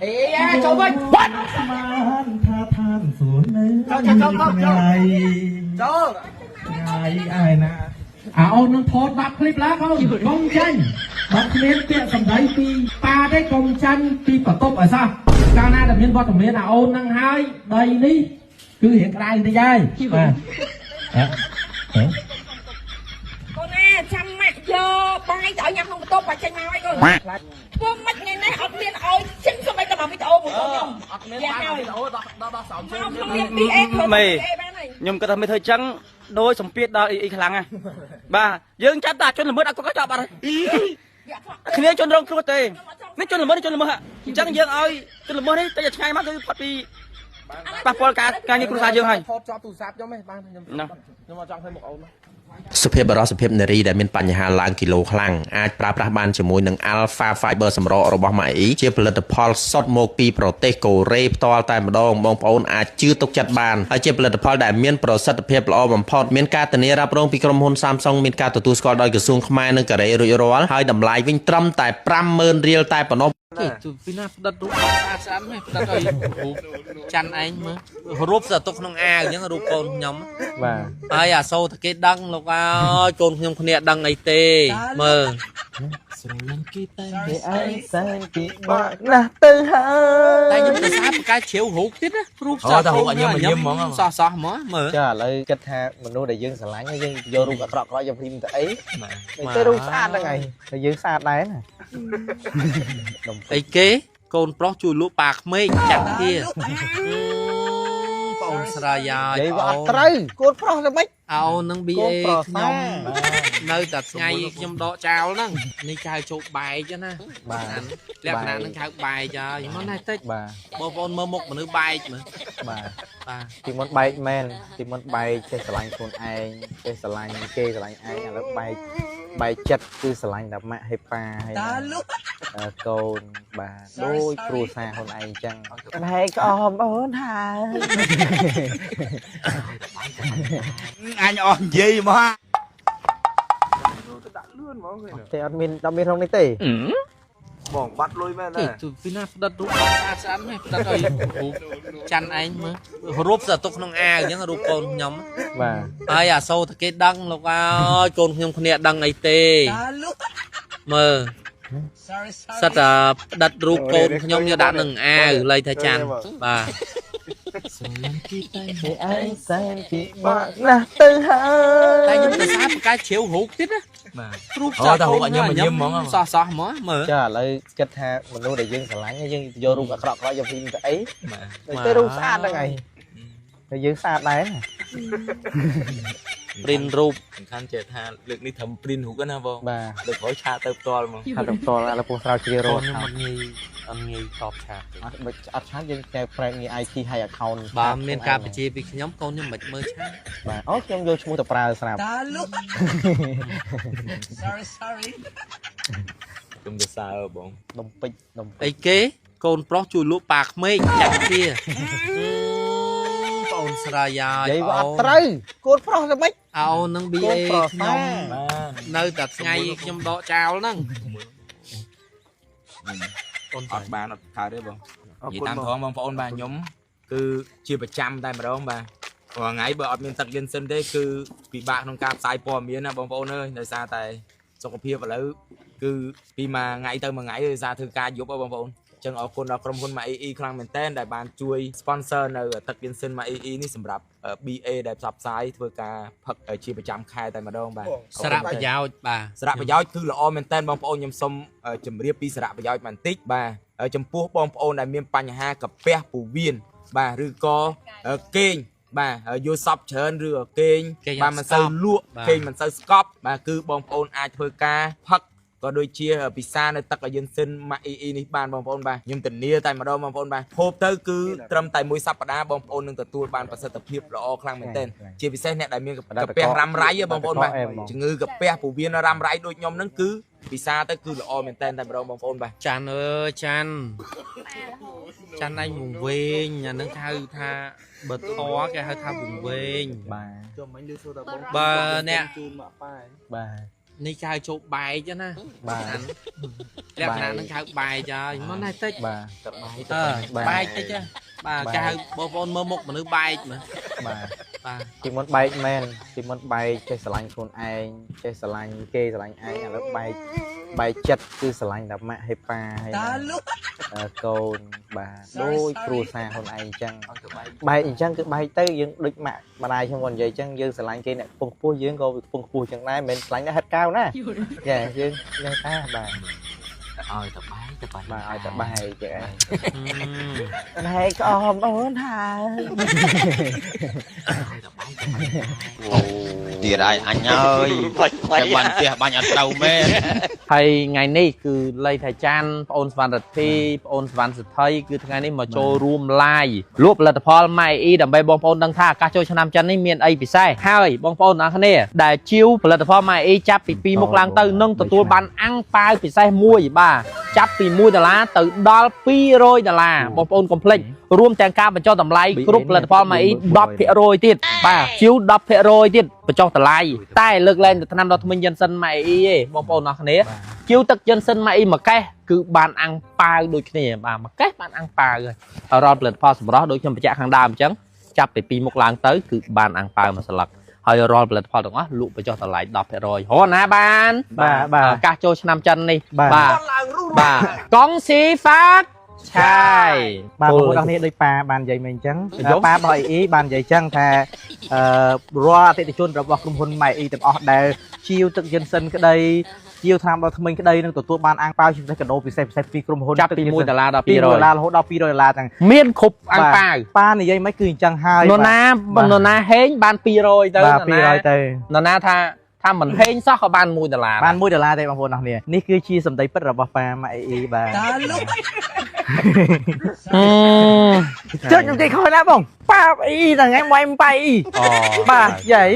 អេចូលវិញ ស្មានថាឋានសួគ៌នៅ ចូលចូលចូលចូល ថ្ងៃឯណា អាអូននឹងថតបាក់ឃ្លីបឡាកូនកុំចាញ់បើគ្មានពាក្យសម្ដីពីប៉ាទេកុំចាញ់ពីបន្ទប់ឲ្យសោះកាលណាដែលមានវត្តមានអាអូននឹងហើយដីនេះគឺរៀងក្តៅតិចហើយបាទ កូនណាចាំម៉ាក់យកបាយទៅឲ្យញ៉ាំក្នុងបន្ទប់បើចេញមកហើយកូនធ្វើម៉េចថ្ងៃនេះអត់មានឲ្យចេញសូម្បីតែមកវីដេអូមកកូនខ្ញុំ អត់មានបានវីដេអូដោះដោះស្រោមជើង មកក្នុងនាម BA ធ្វើ មេ BA បានហើយ ខ្ញុំគិតថាមិនធ្វើចឹងដោយសម្ពាធដល់អ៊ីអ៊ីខ្លាំងណាស់បាទយើងចាប់តែជនល្មើសអត់គាត់ចាប់បាត់ហើយគ្នាជនរងគ្រោះទេនេះជនល្មើសជនល្មើសអញ្ចឹងយើងឲ្យជនល្មើសនេះតែឆ្ងាយមកគឺផុតពីប៉ះពាល់ការការងារគ្រួសារយើងហើយ ថតជាប់ទូរស័ព្ទខ្ញុំឯងបានខ្ញុំខ្ញុំអត់ចង់ឃើញមុខអូនណា សុភាពបរិសុភាពនារីដែលមានបញ្ហាឡើងគីឡូខ្លាំងអាចប្រើប្រាស់បានជាមួយនឹង Alpha Fiber សម្រករបស់ម៉ាអ៊ីជាផលិតផលសុទ្ធមកពីប្រទេសកូរ៉េផ្ទាល់តែម្ដងបងប្អូនអាចជឿទុកចិត្តបានហើយជាផលិតផលដែលមានប្រសិទ្ធភាពល្អបំផុតមានការធានារ៉ាប់រងពីក្រុមហ៊ុន Samsung មានការទទួលស្គាល់ដោយក្រសួងខ្មែរនិងកូរ៉េរួចរាល់ហើយតម្លៃវិញត្រឹមតែ50000រៀលតែប៉ុណ្ណោះ គេពីណាផ្ដិតរូបស្អាតស្អាតមែនផ្ដិតឲ្យរូបច័ន្ទឯងមើលរូបស្អាតទុកក្នុងអាវអញ្ចឹងរូបកូនខ្ញុំ បាទ ហើយអាសូរតែគេដឹងលោកអើយកូនខ្ញុំគ្នាដឹងអីទេមើលស្រឡាញ់គេតែ គេឯងសែនពីបាក់ណាស់ទៅហើយ តែខ្ញុំទៅសារបកកាយជ្រាវរូបទៀតណារូប អូតែរូបអញញឹមញឹមហ្មង សោះសោះហ្មងមើល ចាឥឡូវគិតថាមនុស្សដែលយើងស្រឡាញ់យើងយករូបអាក្រក់ៗយកព្រីមទៅអីទៅរូបស្អាតហ្នឹងឯងតែយើងស្អាតដែរណា អីគេកូនប្រុសជួយលក់ប៉ាក្មេកចាក់ធាបងស្រាយាយ និយាយវាអត់ត្រូវកូនប្រុសទៅម៉េច អោនឹង BA កូនប្រុស ខ្ញុំនៅតែថ្ងៃខ្ញុំដកចោលហ្នឹងនេះគេហៅជោគបែកណា បាទ លក្ខណៈហ្នឹងគេហៅបែកហើយមកណែតិច បាទ បងប្អូនមើលមុខមនុស្សបែកមើល បាទ បាទ ពីមុនបែកមែនពីមុនបែកចេះស្រឡាញ់ខ្លួនឯងចេះស្រឡាញ់គេស្រឡាញ់ឯងឥឡូវបែកបែកចិត្តគឺស្រឡាញ់តែម៉ាក់ហើយប៉ាហើយកូនបាទដូចគ្រួសារខ្លួនឯងអញ្ចឹងបែកក្អមអូនហើយ អញអស់និយាយមក តែអត់មានអត់មានក្នុងនេះទេ បងបាត់លុយមែន គេ ណា ពីណាផ្ដិតរូបស្អាតស្អាតមែនផ្ដិតឲ្យរូបច័ន្ទឯងមើលរូបស្អាតទុកក្នុងអាវអញ្ចឹងរូបកូនខ្ញុំ បាទ ហើយអាសូរតែគេដឹងលោកអើយកូនខ្ញុំគ្នាដឹងអីទេមើលសិតតែផ្ដិតរូបកូនខ្ញុំយកដាក់នឹងអាវលៃថាច័ន្ទបាទ គេឯងសែនពីបាក់ណាស់ទៅហើយ តែខ្ញុំទៅសារបកកាយជ្រាវរូបទៀតណា បាទ រូប អូតែរូបអញញឹមញឹមហ្មង សោះសោះហ្មងមើល ចាឥឡូវគិតថាមនុស្សដែលយើងស្រឡាញ់យើងយករូបអាក្រក់ៗយកព្រីមទៅអី បាទ ទៅរូបស្អាតហ្នឹងឯងតែយើងស្អាតដែរណា ព្រិនរូប សំខាន់ចេះថាលើកនេះត្រឹម print រូបណាបង បាទ លើកក្រោយឆាតទៅផ្ទាល់ហ្មង ថាទៅផ្ទាល់ឥឡូវពងស្រាវជ្រាវរ កូ ត់ នខ្ញុំអត់ងាយអត់ងាយតបឆាតទេ អត់បើអត់ឆាតយើងតែប្រែងារ IT ហើយ account បើមានការបញ្ជាពីខ្ញុំកូនខ្ញុំមិនមើលឆាត បាទអូខ្ញុំយកឈ្មោះទៅប្រើស្រាប់ ខ្ញុំទៅសើបង ដុំពេជ្រដុំពេ អី ជ្រ គេកូនប្រុសជួយលក់ប៉ាក្មេកចាក់ធាបងស្រាយាយ និយាយវាអត់ត្រូវកូនប្រុសទៅម៉េច អោនឹង កូ BA នប្រុស ខ្ញុំ បាទ នៅតែថ្ងៃខ្ញុំដកចោលហ្នឹងកូន អត់បានអត់កើតទេបងនិយាយតាមត្រង់បងប្អូនបាទខ្ញុំគឺជាប្រចាំតែម្ដងបាទរាល់ថ្ងៃបើអត់មានទឹកយិនសិនទេគឺពិបាកក្នុងការផ្សាយព័ត៌មានណាបងប្អូនអើយដោយសារតែសុខភាពឥឡូវគឺពីមួយថ្ងៃទៅមួយថ្ងៃដោយសារធ្វើការយប់ហ៎បងប្អូនចឹងអរគុណដល់ក្រុមហ៊ុន MAEE ខ្លាំងមែនទែនដែលបានជួយ sponsor នៅទឹកយិនសិន MAEE នេះសម្រាប់ BA ដែលផ្សព្វផ្សាយធ្វើការផឹកជាប្រចាំខែតែម្ដងបាទ សារៈប្រយោជន៍បាទ សារៈប្រយោជន៍គឺល្អមែនតើបងប្អូនខ្ញុំសូមជម្រាបពីសារៈប្រយោជន៍បន្តិចបាទចំពោះបងប្អូនដែលមានបញ្ហាកាពះពោះវៀនបាទឬក៏គេងបាទយល់សពច្រើនឬក៏គេងបាទមិនសូវលក់គេងមិនសូវស្កប់បាទគឺបងប្អូនអាចធ្វើការផឹកក៏ដូចជាពិសានៅទឹកអាយិនសិនម៉ាក់អ៊ីអ៊ីនេះបានបងប្អូនបាទខ្ញុំធានាតែម្ដងបងប្អូនបាទហូបទៅគឺត្រឹមតែមួយសប្តាហ៍បងប្អូននឹងទទួលបានប្រសិទ្ធភាពល្អខ្លាំងមែនទែនជាពិសេសអ្នកដែលមានកាពះរ៉ាំរ៉ៃបងប្អូនបាទជំងឺកាពះពោះវៀនរ៉ាំរ៉ៃដូចខ្ញុំហ្នឹងគឺពិសាទៅគឺល្អមែនទែនតែម្ដងបងប្អូនបាទ ចាន់អើយចាន់ចាន់ឯងវង្វេងអាហ្នឹងគេហៅថាបើធေါ်គេហៅថាវង្វេង បាទ ចុះមិញលឺសួរតបង បើអ្នក ជូនមកប៉ា បាទ នេះគេហៅចូលបែកណា បាទ លក្ខណៈហ្នឹងគេហៅបែកហើយមកណាតិច បាទទៅបែក ទៅបែកតិចបាទគេហៅបងប្អូនមើលមុខមនុស្សបែកមើល បាទ បាទ ពីមុនបែកមែនពីមុនបែកចេះស្រឡាញ់ខ្លួនឯងចេះស្រឡាញ់គេស្រឡាញ់ឯងឥឡូវបែកបែកចិត្តគឺស្រឡាញ់តែម៉ាក់ហើយប៉ាហើយកូនបាទដូចគ្រួសារខ្លួនឯងអញ្ចឹងបែកអញ្ចឹងគឺបែកទៅយើងដូចម៉ាក់ម្ដាយខ្ញុំគាត់និយាយអញ្ចឹងយើងស្រឡាញ់គេអ្នកខ្ពង់ខ្ពស់យើងក៏ខ្ពង់ខ្ពស់អញ្ចឹងដែរមិនមែនស្រឡាញ់តែហិតកៅណាចាយើងនឹងថាបាទ ឲ្យតបែកទៅបាទ បាទឲ្យតបែកចឹងឯងហើយក្អមអូនហើយ ឲ្យតបែក អូទៀតហើយអញហើយតែបានផ្ទះបាញ់អត់ត្រូវមែន ហើយថ្ងៃនេះគឺលៃថាច័ន្ទប្អូនសវណ្ណរិទ្ធីប្អូនសវណ្ណសុថីគឺថ្ងៃនេះមកចូលរួម live លក់ផលិតផល MyE ដើម្បីបងប្អូនដឹងថាឱកាសចូលឆ្នាំចិននេះមានអីពិសេសហើយបងប្អូនទាំងអស់គ្នាដែលជាវផលិតផល MyE ចាប់ពី2មុខឡើងទៅនឹងទទួលបានអាំងប៉ាវពិសេសមួយបាទចាប់ពី1ដុល្លារទៅដល់200ដុល្លារបងប្អូនកុំភ្លេចរួមទាំងការបញ្ចុះតម្លៃគ្រប់ផលិតផល MyE 10%ទៀតបាទជាវ10%ទៀតបញ្ចុះតម្លៃតែលើកលែងទៅថ្នាំដល់ធ្មេញយិនសិន MyE ទេបងប្អូនទាំងអស់គ្នាជាវទឹកយិនសិន MyE មួយកេះគឺបានអាំងប៉ាវដូចគ្នាបាទមួយកេះបានអាំងប៉ាវហើយរាល់ផលិតផលសម្រស់ដូចខ្ញុំបញ្ជាក់ខាងដើមអញ្ចឹងចាប់ពី2មុខឡើងទៅគឺបានអាំងប៉ាវមួយស្លឹកហើយរាល់ផលិតផលទាំងអស់លក់បញ្ចុះតម្លៃ10%ហ៎ណាបាន បាទបាទ ឱកាសចូលឆ្នាំចិននេះបាទបាទកងស៊ីហ្វាតឆាយ បាទបងប្អូនអរគ្នាដូចប៉ាបាននិយាយមកអញ្ចឹងប៉ារបស់អ៊ីបាននិយាយអញ្ចឹងថាអឺរាល់អតិថិជនរបស់ក្រុមហ៊ុន MyE ទាំងអស់ដែលជាវទឹកយិនសិនក្តីជាវថ្នាំដល់ធ្មេញក្តីនឹងទទួលបានអាំងប៉ាវជាពិសេសកាដូពិសេសពិសេសពីក្រុមហ៊ុន ចាប់ពី1ដុល្លារដល់200 ដុល្លាររហូតដល់200ដុល្លារទាំង មានគ្រប់អាំងប៉ាវ ប៉ានិយាយមិនគឺអញ្ចឹងហើយ នរណានរណាហេងបាន200ទៅ បាទ200ទៅ នរណាថាមិនហេងសោះក៏បាន1ដុល្លារ បាន1ដុល្លារទេបងប្អូនអរគ្នានេះគឺជាសម្ដីពិតរបស់ប៉ាម៉ាក់អ៊ីបាទ តើលុះ ចុចខ្ញុំនិយាយខុសណាបងប៉ាអ៊ីតែថ្ងៃម៉ៃប៉ៃអ៊ី អូ បាទយាយ